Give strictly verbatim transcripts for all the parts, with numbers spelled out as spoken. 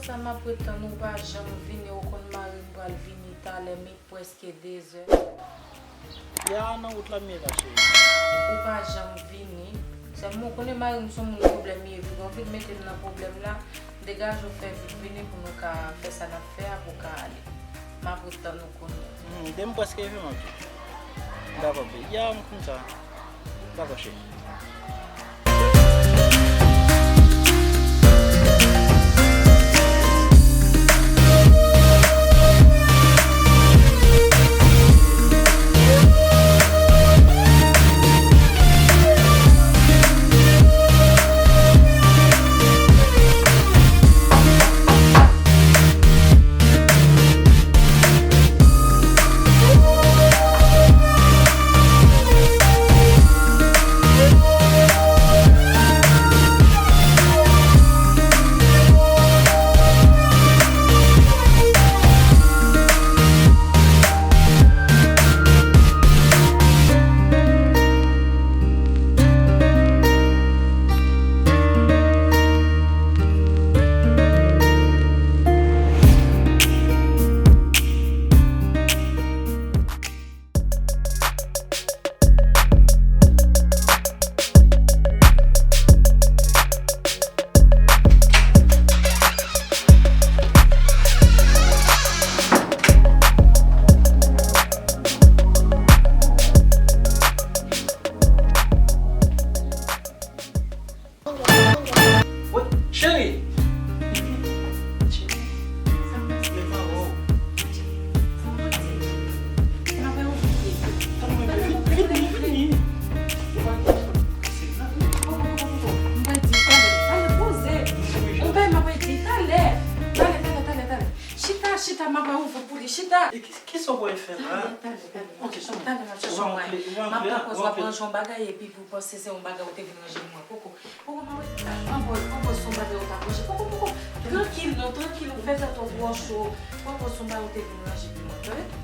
Sa m ap ret tann ou, ou pa janm vini, ou konn mari m pral vini talè, men prèske dezè. Ya nan wout la m ye la, cheri. Ou pa janm vini. Sèlman ou konnen mari m se yon moun pwoblèm li ye, wi, w anvi mete m nan pwoblèm la, degaje w fè vit vini pou nou ka fè sa n ap fè a pou w ka ale. M ap ret tann ou kounye a. Hmm, demen m prèske rive m ap di w. Dakò, baby. Ya m konn sa. Dakò, cheri. Woy, cheri! Cheri, sa k pase? Lè m pa wè w. Sa w di? N ap okipe. Tann mwen, vini, vini, vini. Ou pa gen kase la. Poko, poko, poko. M pral di talè. Talè, poze. Ou bay m ap di talè. Talè, talè, talè, talè. Chita, chita, m ap ouvri pou li. Chita. E ki, kisa w pral fè la? Talè, talè, talè. Ok, talè, m ap chache yon bagay. M ap pran pòz w ap ranje yon bagay epi pou panse se yon bagay ou te vin ranje pou mwen. Poko. Poko, m ap rete la. Pran pòz, pran pòz se yon bagay ou t ap ranje. Poko, poko. Trankil non, trankil, ou fè tèt ou twò cho. Pran pòz se yon bagay ou te vin ranje pou mwen, tande?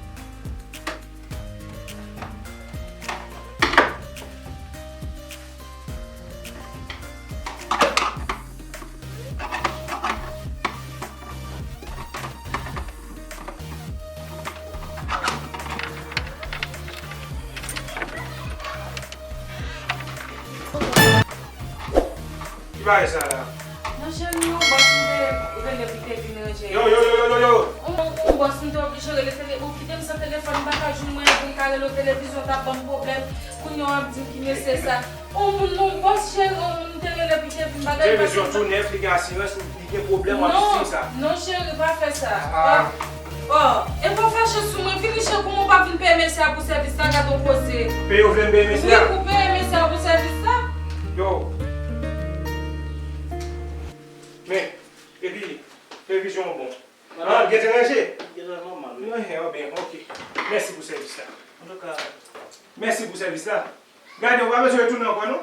Ki bagay sa la? Non, cheri, yon bòs m te rele pou te vin ranje. Yo, yo, yo, yo, yo, yo! Yon, yon bòs m te oblije rele tele-, ou kite m san telefòn, m pa ka jwenn mwayen pou m ka rele w, televizyon t ap ban m pwoblèm. Kounye a w ap di m ki mesye sa. Yon moun, yon bòs, cheri, yon moun m te rele pou te vin bagay. Televizyon tou nèf, li gen asirans, li gen pwoblèm, w ap di sa. Non, cheri, pa fè sa. Ah. Oh, e pa fache sou mwen, vini chè kouman w pa vin peye mesye a pou sèvis la, gade yon koze. Peye w vle m peye mesye a? Wi, pou peye mesye a pou sèvis la. Yo. Men, epi, televizyon an bon. Ah, gen te ranje? Gen te nòmal, wi. Enhen, enhen, ok. Mèsi pou sèvis la. Antouka. Mèsi pou sèvis la. Gade, ou pa bezwen retounen ankò, non?